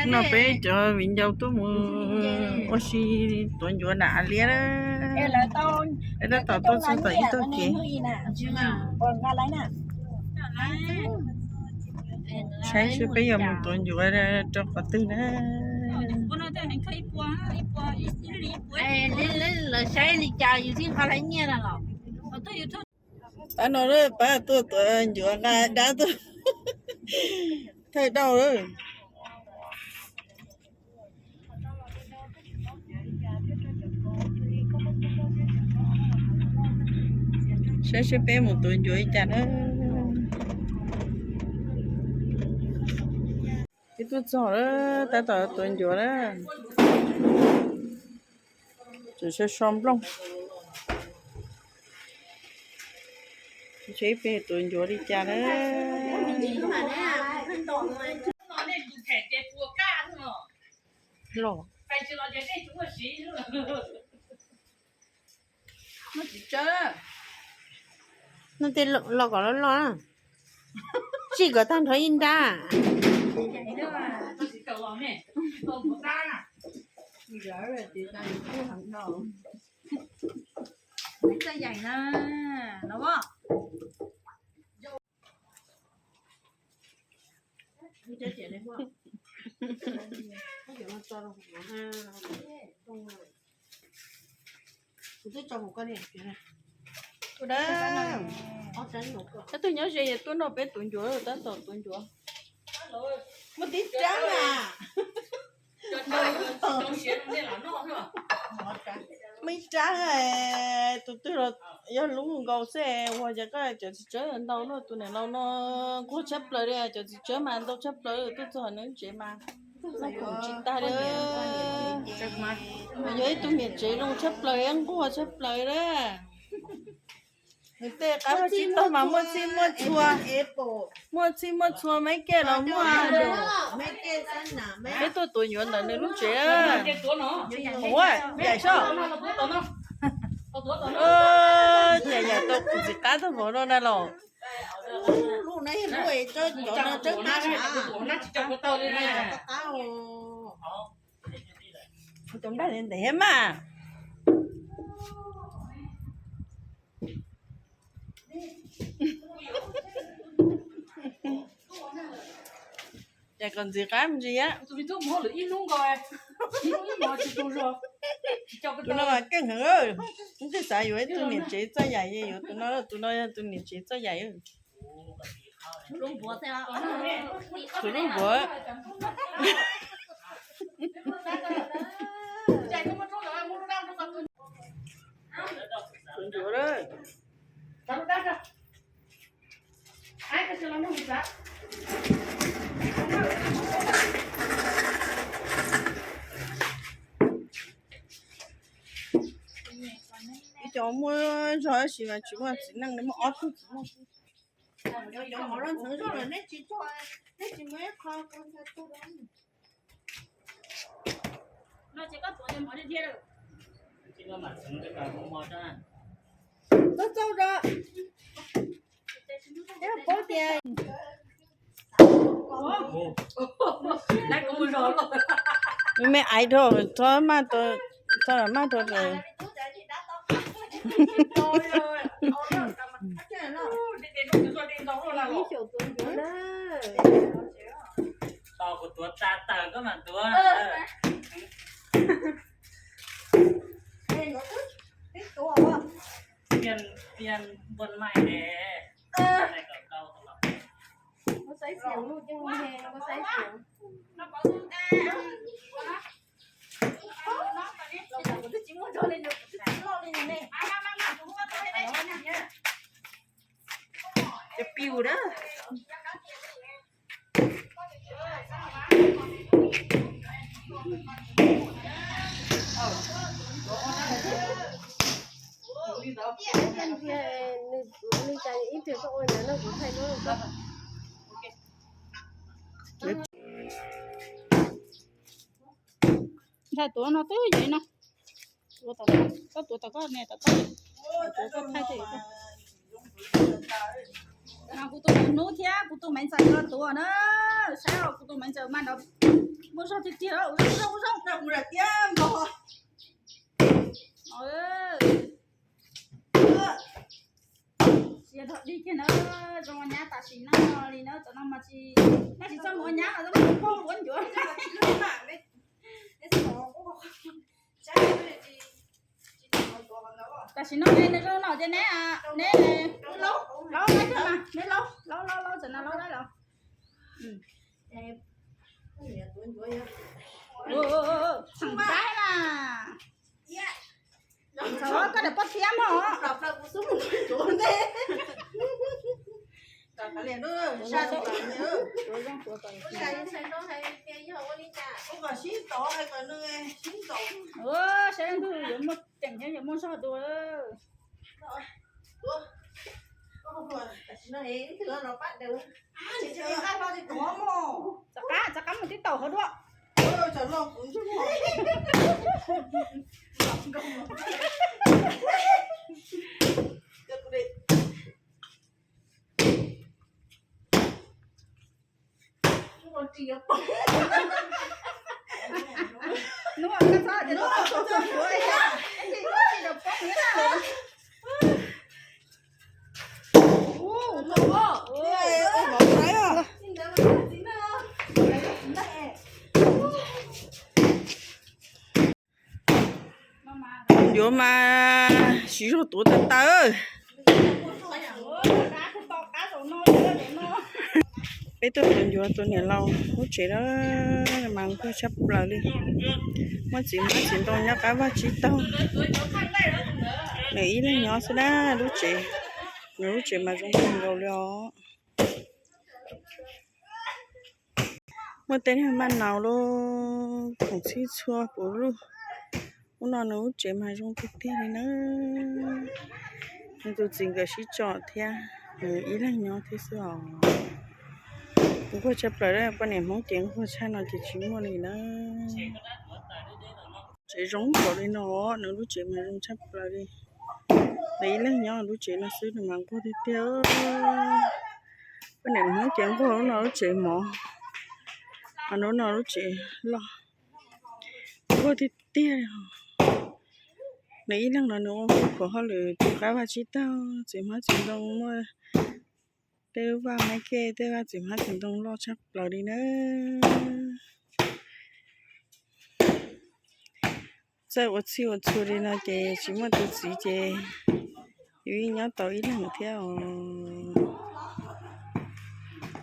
No peb cov viv ncaus tuaj mus ua si tuav ncuav nram av liab na. Peb tab tom tuaj txog tom ib tog kev. Saib seb peb yuav mus tuav ncuav rau qhov twg na. Lawv saib li cas yus thiaj nqa lawv nyiaj na los. Pab no pab tuaj tuav ncuav nqa dab tuaj thawj dauj lawm. Saib seb peb mus tuav ncuav li cas na. Peb tuaj txog lawm, tab tom tuav ncuav na. Tseem so so nplooj. Seb peb tuav ncuav li cas na. Los. Noj tej los kom loj loj, tsij kom tag nrho ib nrab. Tab twg nyob ze es tuaj nrog peb tuav ncuav, tab tom tuav ncuav. Muaj tib rab na. Muaj ib rab, tus twg los yog lub nkaus xwb, ua cas koj cov txiv tsawb ntau no, tus niam laus no nquag tshaj plaws li, cov txiv tsawb mas ntau tshaj plaws, tuaj txog nws tsev mas noj khoom tsis tag li. Yog ib tug niam tsev zoo tshaj plaws, nquag tshaj plaws li. Nws tej qab vaj tsib taug mas muaj txhij muaj txhua, muaj txhij muaj txhua, maiv kej los muaj. Peb tuaj tuav ncuav ntawm nws lub tsev. Ua yaim soj. Cas yaim tau kuv txiv qab tag vauv no na los. Tus npaj ntev mas. Cas kom ntxiv qab me ntsis. Tus no mas keej heev. Twb xav yuav ib tug niam tsev txoj yaim, yuav tus no, tus no yog tus niam tsev txoj yaim. Tus lub npuav. Ib co muaj zog tab sis mas tsis muaj txiv neej, muaj ob tug txiv neej. Me me aiv dhau, txhob maj, txhob maj dhau. Kuv tuav tsa tawm koj mam tuav. Pian npua mais ne. Cov piu na. Ntshai tuav no twb yog no. Koj tuav tom koj ne, tom koj. Kuv tuav thaij tej. Mas kuv tus hnub thiab kuv tus maiv ntxawm los tuav na. Saib kuv tus maiv ntxawm mas nrov Muaj zog tiag tiag, ua zoo ua zoo. Sia dhau dig kiag na, zoo ua nyab tam sim no li na, tam no mas tsis, nej tsis txhob mus ua nyab los txhob mus ua ncuav. Tam sim no nws zoo no ces neb, neb laub laib thiab mas, neb laub laub laub laub, tam no laub laib los. Txheem saib na. Txhob koj niam poj thiab mog. Saib leej twg yuav muaj ceem thiab yuav muaj zog dua. Txav qab, txav qab mus tib taum hauv dua. Hnub koj txhob tias tus tau tau tau yuav, tsis tau poob li na. Ncuav mas siv zog tuav tawv tawv. Peb tuaj tuav ncuav tus niam laus lub tsev na, mas nquag tshaj plaws li. Muaj txiv hmab txiv ntoo nyob qab vaj tsib taug. Nws ib leeg nyob xwb na lub tsev. Nws lub tsev mas zoo kawg nkaus li os. Muaj tej niag maj naus lub khoom txhij txhua puv luj. Ub no nws lub tsev mas zoo tiag tiag li na. Nws tus txiv nkawd sib tso thiab, nws ib leeg nyob thiab xwb os. Nquag tshaj plaws, poj niam Hmoob ces nquag tshaj no ces tsis muaj li na. Tsev zoo npaum li no, nws lub tsev mas zoo tshaj plaws li. Nws ib leeg nyob lub tsev no xwb nws mas nquag tiag tiag. Poj niam Hmoob ces nquag lub no lub tsev mov, ho lub no lub tsev loj. Nquag tiag tiag li. Nws ib leeg no nws ua khuam hauj lwm rau qab vaj tsib taug, txiv hmab txiv ntoo muaj tej lub vaj maiv kej, tej vaj txiv hmab txiv ntoo loj tshaj plaws li na. Txawj ua txhij ua txhua li no ces tsis muaj tus txiv ces yus yeej nyob tau ib leeg thiab os.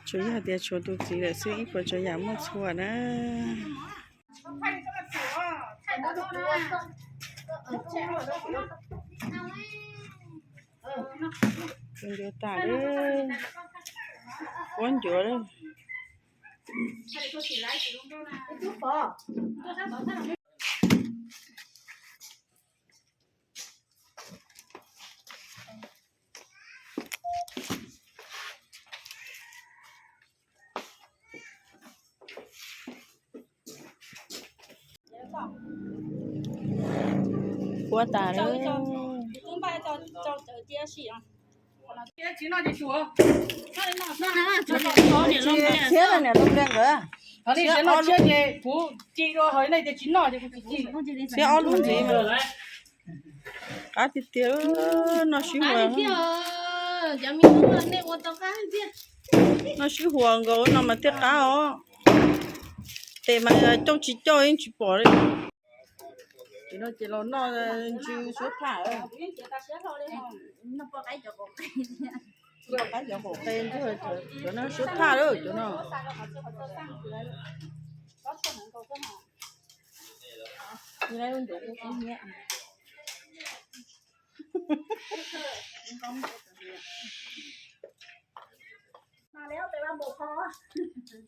Tsuas yog tias tshuav tus txiv lawm xwb ib puas tsav yam muaj txhua na. Tus ncuav tas lawm, quab ncuav lawm. Quab tas lawm. Thiab niam lub npliag nkawd. Thiab ob lub ntxiv. Qab tiag tiag, noj sib huas. Noj sib huas nkaus no mas thiaj qab os. Tes mas coj tsis coj yeej tsis pom li. Ces no ces los noj ntsw suab thaj. Qaib cov qaum qe ntsw, cov no suab thaj lawm cov no.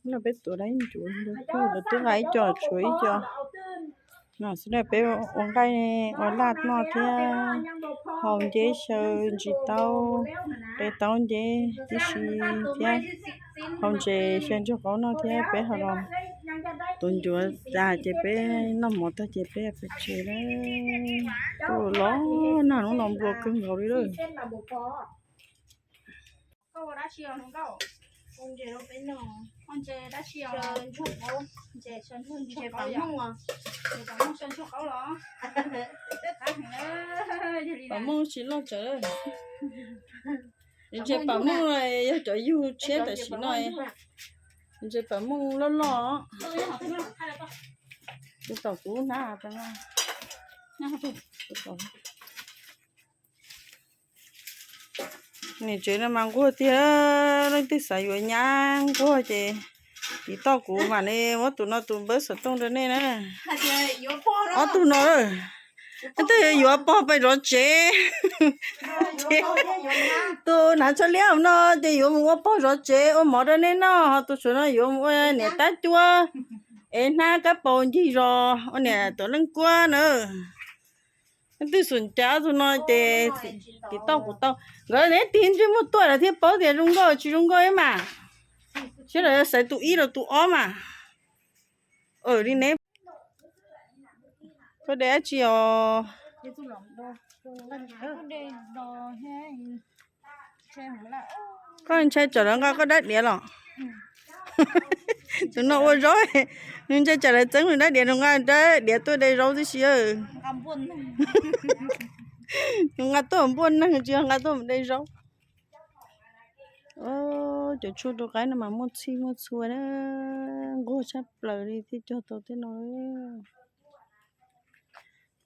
No peb tuav dab ncuav, lawv twb ua ib co, tshuav ib co. No xwb na, peb ua nqaij ua laj noj thiab haus nceb xyaw ntsis taub, qe taub nceb tib si thiab haus ntses xyaw ntsuag qaub noj thiab peb ho los tuav ncuav tas ces peb noj mov tag ces peb pais tsev lawm. Los nag hnub no nplua kawg nkaus li lawm. Pam Mooj tsis loj tsawv. Ntses Pam Mooj yog cov yug tshiab tam sim no. Ntses Pam Mooj loj loj. Tus tom kuv hnab. Niam tsev no mas nquag tiag, leej twg xav yuav nyab nquag ces tiv toj kuv mam li muab tus no tus npawb xov tooj rau nej na. Ob tug no, leej twg yuav pog pais zov tsev. Tus hnav tsho liab no ces yuav mus ua pog zov tsev ua mov rau nej noj, ho tus saum no yuav mus ua niam tab cuab es hnab kab paus ncig zos ua niam tuam leej kuab na. Leej twg xum cas ob tug no ces tiv toj kuv tau. Nkawd neb tig ntsej muag tuaj lawm thiaj paub tias zoo nkauj tsis zoo nkauj ib mas. Siab los xaiv tus ib los tus ob mas. Li neb, koj de dab tsi os? Koj ntshai tsam lawv nqa koj dab diav los? Tus no ua zaub, nws ntshai tsam lawv txeeb nws dab diav, nws nqa dab diav tuaj de zaub tib si. Nws nqa tuaj npuaj neeg tsis yog nqa tuaj mus de zaub. Cov tshuaj rau qaib no mas muaj txhij muaj txhua na, nquag tshaj plaws li thiaj cog tau tej no.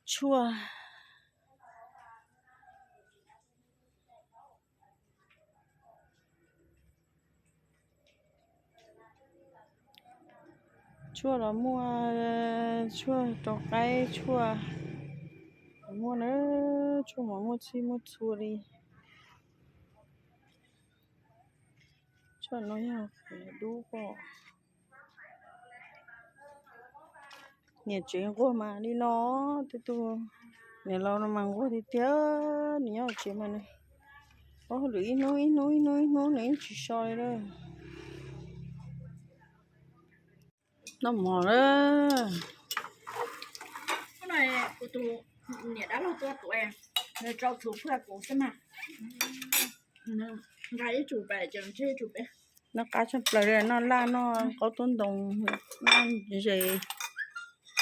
Tshuaj, tshuaj los muaj, tshuaj rau qaib tshuaj los muaj na, tshuaj mas muaj txhij muaj txhua li. Tshuaj no yog dub pom. Niam tsev nquag mas li no, tej tug niam laus no mas nquag tiag tiag, nws nyob hauv tsev mas nws ua hauj lwm ib hnub ib hnub ib hnub ib hnub nws yeej tsis so li lawm. Noj mov lawm. Kuv tus niam dab laug tuaj tuav, nws rau txhuv phuaj kuv xwb mas. Nqa ib tsum pem ces ntshe ib tsum pem. Noj qab tshaj plaws li, noj laj noj qaub tub ntoo, noj ntses,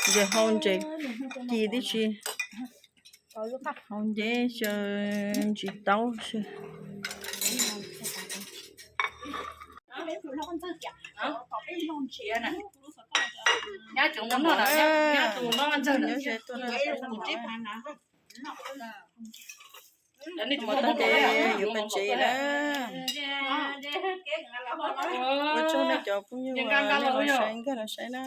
ntses hau ntses ci tib si. Hau nceb xyaw ntsis taub xyaw. Nyob ze tuaj no, mus tag ces yuav pais tsev na. Ua tsaug nej cov phooj ywg uas nej los saib nkag los saib na.